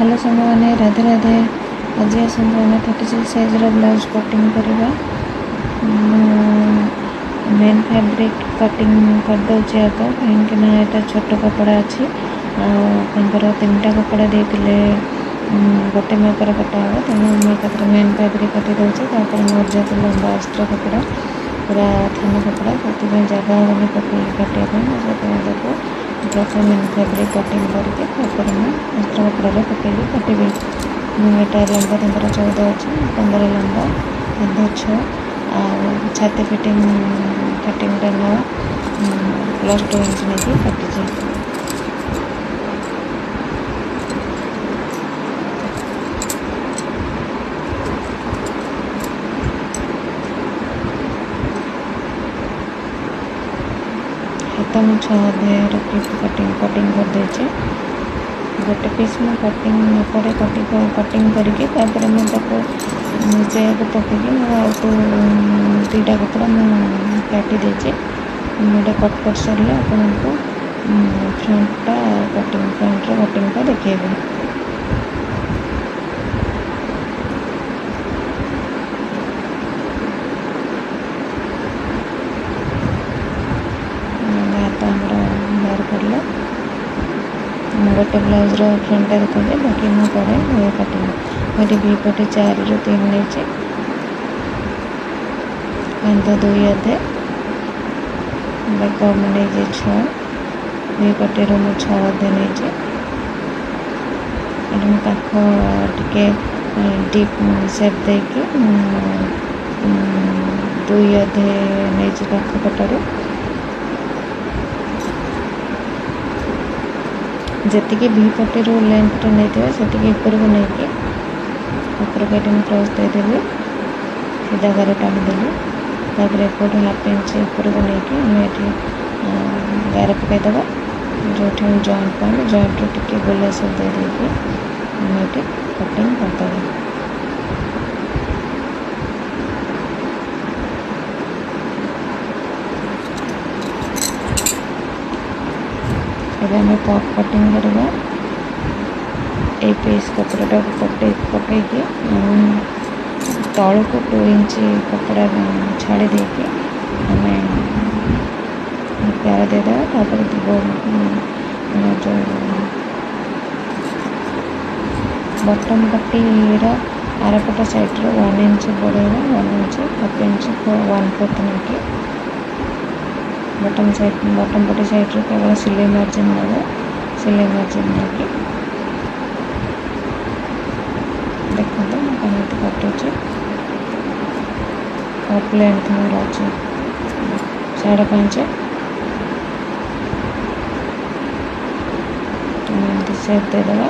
Hello ସାଙ୍ଗମାନେ, ରାଧେ ରାଧେ। ଆଜି ଆସନ୍ତୁ ଆମେ 36 ସାଇଜ୍ର ବ୍ଲାଉଜ୍ କଟିଂ କରିବା। ମୁଁ ମେନ୍ ଫ୍ୟାବ୍ରିକ୍ କଟିଂ କରିଦେଉଛି ଆଗ, କାହିଁକିନା ଏଇଟା ଛୋଟ କପଡ଼ା ଅଛି ଆଉ ତାଙ୍କର ତିନିଟା କପଡ଼ା ଦେଇଥିଲେ, ଗୋଟେ ମାପରେ କଟା ହେବ। ତେଣୁ ମୁଁ ଏକାଥରେ ମେନ୍ ଫ୍ୟାବ୍ରିକ୍ କାଟି ଦେଉଛି। ତାପରେ ମୋର ଯେହେତୁ ଲମ୍ବା ଅସ୍ତ୍ର କପଡ଼ା, ପୁରା ଥାନ କପଡ଼ା, ସେଥିପାଇଁ ଜାଗା ହେବନି ପକେଇକି କାଟିବା ପାଇଁ। ମୁଁ ସେଥିପାଇଁ ତାକୁ ପ୍ରଥମେ ମେନ୍ ଫ୍ୟାବ୍ରିକ୍ କଟିଂ କରିକି ତାପରେ ମୁଁ ଅସ୍ତ୍ର କପଡ଼ାରେ ପକେଇକି କାଟିବି। ମୁଁ ଏଇଟା ଲମ୍ବା ତାଙ୍କର 14 ଅଛି, 15 ଲମ୍ବା, କାନ୍ଧ 6 ଆଉ ଛାତି ଫିଟିଂ କଟିଂଟା 9 ପ୍ଲସ୍ 2 ଇଞ୍ଚ ନେଇକି କାଟିଛି। ହାତ ମୁଁ 6 ଅଧେ ରଖିକି କଟିଂ କରିଦେଇଛି। ଗୋଟେ ପିସ୍ ମୁଁ କଟିଂ ମାପରେ କଟିଂ କରିକି ତାପରେ ମୁଁ ତାକୁ ସେଇଆକୁ ପକେଇକି ମୁଁ ଆଉ 2ଟା କପଡ଼ା ମୁଁ କାଟି ଦେଇଛି। ମୁଁ ଏଇଟା କଟ୍ କରିସାରିଲେ ଆପଣଙ୍କୁ ଫ୍ରଣ୍ଟଟା କଟିଂ, ଫ୍ରଣ୍ଟର କଟିଂଟା ଦେଖେଇବି। ହାତ ଆମର ବାହାର କରିଲେ ମୁଁ ଗୋଟେ ବ୍ଲାଉଜ୍ର ଫ୍ରଣ୍ଟଟା ଦେଖାଉଛି, ବାକି ମୁଁ ପରେ କାଟିବି। ମୁଁ ଏଠି ଭି ପଟେ 4ରୁ 3 ନେଇଛି, କାନ୍ଧ 2 ଅଧେ, ବେକ ମୁଁ ନେଇଛି 6, ଭି ପଟିରୁ ମୁଁ 6 ଅଧେ ନେଇଛି। ଏଠି ମୁଁ କାଖ ଟିକେ ଡିପ୍ ସେପ୍ ଦେଇକି ମୁଁ 2 ଅଧେ ନେଇଛି କାଖ ପଟରୁ। ଯେତିକି ଭି ପଟିରୁ ଲେନ୍ଥଟା ନେଇଥିବେ ସେତିକି ଉପରକୁ ନେଇକି ଉପରକୁ ଏଠି ମୁଁ କ୍ରସ୍ ଦେଇଦେଲି, ସିଧା ଗାର ଟାଣିଦେଲି। ତାପରେ ଏପଟୁ ହାଫ୍ ଇଞ୍ଚ ଉପରକୁ ନେଇକି ଆମେ ଏଠି ଗାର ପକାଇଦେବା, ଯେଉଁଠି ଜଏଣ୍ଟ ପଏଣ୍ଟ, ଜଏଣ୍ଟରୁ ଟିକେ ଗୋଲା ସେପ୍ ଦେଇଦେଇକି ଆମେ ଏଠି କଟିଂ କରିଦେବା। ଏବେ ଆମେ ପପ୍ କଟିଂ କରିବା। ଏଇ ପିସ୍ କପଡ଼ାଟାକୁ ପକେଇକି ତଳକୁ 2 ଇଞ୍ଚ କପଡ଼ା ଛାଡ଼ି ଦେଇକି ଆମେ ଗାର ଦେଇଦେବା। ତାପରେ ଯେଉଁ ବଟନ୍ ପଟିର ଆରପଟ ସାଇଡ଼୍ରୁ 1 ଇଞ୍ଚ ବଢ଼େଇବା, 1 ଇଞ୍ଚ, ହାଫ୍ ଇଞ୍ଚ, 1/4 ନେଇକି ବଟନ୍ ସାଇଡ଼୍, ବଟନ୍ ପଟି ସାଇଡ଼୍ରୁ କେବଳ ସିଲେଇ ମାର୍ଜିନ୍ ନେବ। ସିଲେଇ ମାର୍ଜିନ୍ ନେଇକି ଦେଖନ୍ତୁ ମୁଁ କେମିତି କାଟୁଛି। କପ୍ ଲେନ୍ଥ ମୋର ଅଛି 5.5। ଆମେ ଏମିତି ସେପ୍ ଦେଇଦେବା।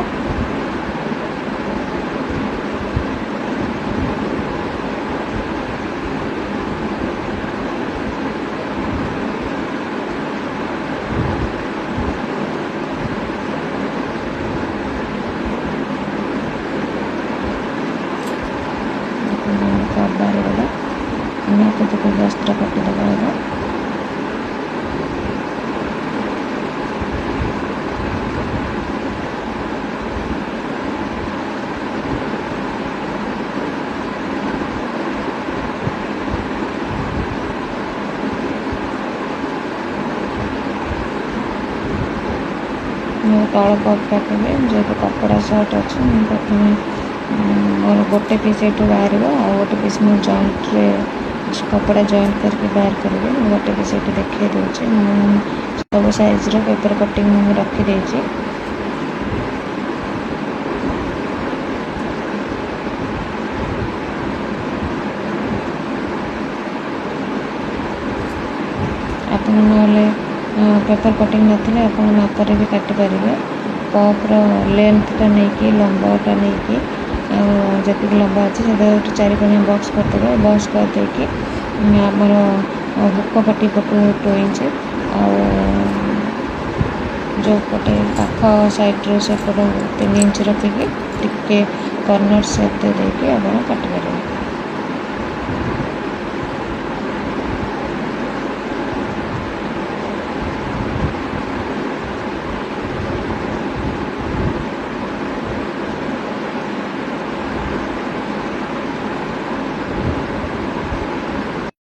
କପ୍ ବାହାରିଗଲା, ଆମେ ଆକୁ ପକେଇକି ଅସ୍ତ୍ର କାଟିଦେବା। ଏବେ ମୁଁ ତଳ କପ୍ କାଟିବି। ଯେହେତୁ କପଡ଼ା ସର୍ଟ ଅଛି, ମୁଁ ପ୍ରଥମେ ମୋର ଗୋଟେ ପିସ୍ ଏଇଠୁ ବାହାରିବ ଆଉ ଗୋଟେ ପିସ୍ ମୁଁ ଜଏଣ୍ଟରେ କପଡ଼ା ଜଏଣ୍ଟ କରିକି ବାହାର କରିବି। ମୁଁ ଗୋଟେ ପିସ୍ ଏଇଠି ଦେଖାଇ ଦେଉଛି। ମୁଁ ସବୁ ସାଇଜ୍ର ପେପର୍ କଟିଂ ମୁଁ ରଖିଦେଇଛି। ଆପଣ ନହେଲେ ପେପର୍ କଟିଂ ନଥିଲେ ଆପଣ ମାପରେ ବି କାଟିପାରିବେ। ପପ୍ର ଲେନ୍ଥଟା ନେଇକି, ଲମ୍ବାଟା ନେଇକି, ଆଉ ଯେତିକି ଲମ୍ବା ଅଛି ସେଟା ଗୋଟେ 4 କଣିଆ ବକ୍ସ କରିଦେବେ। ବକ୍ସ କରିଦେଇକି ଆମର ହୁକ ପଟି ପଟୁ 2 ଇଞ୍ଚ ଆଉ ଯେଉଁ ପଟେ ପାଖ ସାଇଡ଼୍ରୁ ସେପଟୁ 3 ଇଞ୍ଚ ରଖିକି ଟିକେ କର୍ଣ୍ଣର ସେପ୍ ଦେଇକି ଆପଣ କାଟିପାରିବେ।